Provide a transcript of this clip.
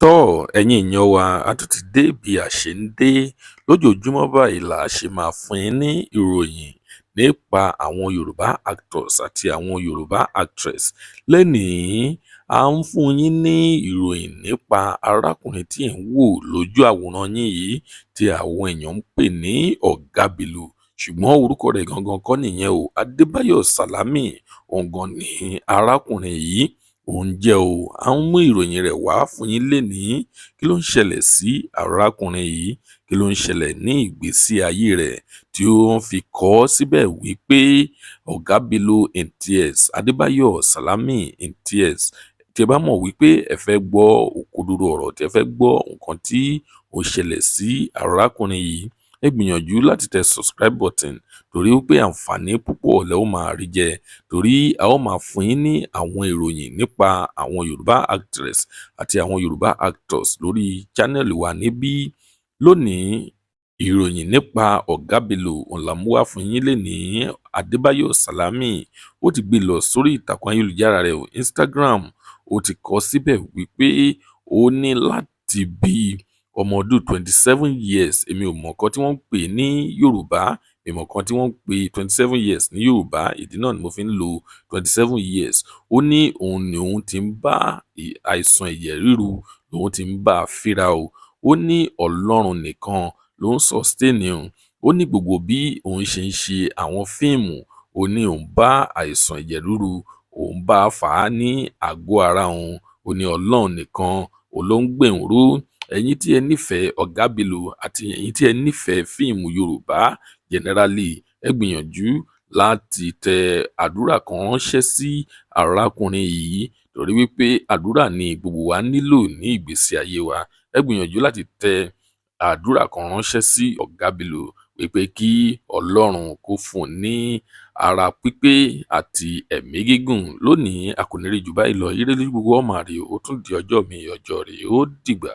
Tọ́, ẹ̀yin èèyàn wa, a tún ti dé bí a ṣe ń dé lójoojúmọ́. Báyìí là á ṣe máa fún yín ní ìròyìn nípa àwọn Yorùbá actors àti àwọn Yorùbá actress. Lónìí, à ń fún yín ní ìròyìn nípa arákùnrin tí ẹ̀ ń wò lójú àwòrán yín yìí, tí àwọn èèyàn ń pè ní Ọ̀gá Bello, ṣùgbọ́n orúkọ rẹ̀ gangan kọ́ nìyẹn o. Adébáyọ̀ Sálámì òǹgàn ní arákùnrin yìí òun jẹ́ o. À ń mú ìròyìn rẹ̀ wá fún yín lénìí. Kí ló ń ṣẹlẹ̀ sí arákùnrin yìí? Kí ló ń ṣẹlẹ̀ ní ìgbésí ayé rẹ̀ tí ó ń fi kọ ọ́ síbẹ̀ wípé Ọ̀gá Bello in tears, Adébáyọ̀ Sálámì in tears? Tí ẹ bá mọ̀ wípé ẹ fẹ́ gbọ́ òkodoro ọ̀rọ̀, tí ẹ fẹ́ gbọ́ nǹkan tí ó ṣẹlẹ̀ sí arákùnrin yìí, ẹ gbìyànjú láti tẹ subscribe button, torí wípé àǹfààní púpọ̀ lẹ ó máa rí jẹ, torí a ó máa fún yín ní àwọn ìròyìn nípa àwọn Yorùbá actress àti àwọn Yorùbá actors lórí channel wa níbí. Lónìí, ìròyìn nípa Ọ̀gá Bello òun là mú wá fún yín lénìí. Adébáyọ̀ Sálámì, ó ti gbé lọ sórí ìtàkùn ayélujára rẹ̀, Instagram. Ó ti kọ síbẹ̀ wípé ó ní láti bí ọmọ ọdún 27 years, èmi ò mọ̀ nǹkan tí wọ́n ń pè ní Yorùbá, ìmọ̀ kan tí wọ́n ń pè 27 years ní Yorùbá, ìdí náà ni mo fi ń lo 27 years. Ó ní òun ni òun ti ń bá àìsàn ẹ̀jẹ̀ ríru, lòun ti ń bá a fínra o. Ó ní Ọlọ́run nìkan ló ń sustain òun. Ó ní gbogbo bí òun ṣe ń ṣe àwọn fíìmù, ó ní òun bá àìsàn ẹ̀jẹ̀ ríru, òun bá fà á ní àgọ́ ara òun. Ó ní Ọlọ́run nìkan òun ló ń gbé òun ró. Ẹ̀yin tí ẹ nífẹ̀ẹ́ Ọ̀gá Bello àti ẹ̀yin tí ẹ nífẹ̀ẹ́ fíìmù Yorùbá generally, ẹ gbìyànjú láti tẹ àdúrà kan ránṣẹ́ sí arákùnrin yìí, torí wípé àdúrà ni gbogbo wa nílò ní ìgbésí ayé wa. Ẹ gbìyànjú láti tẹ àdúrà kan ránṣẹ́ sí Ọ̀gá Bello wípé kí Ọlọ́run kó fún un ní ara pípé àti ẹ̀mí gígùn. Lónìí, a kò ní rí jù báyìí lọ. Ire lójú gbogbo ọmọ àrè. Ó tún di ọjọ́ mi, ọjọ́ rẹ̀. Ó dìgbà.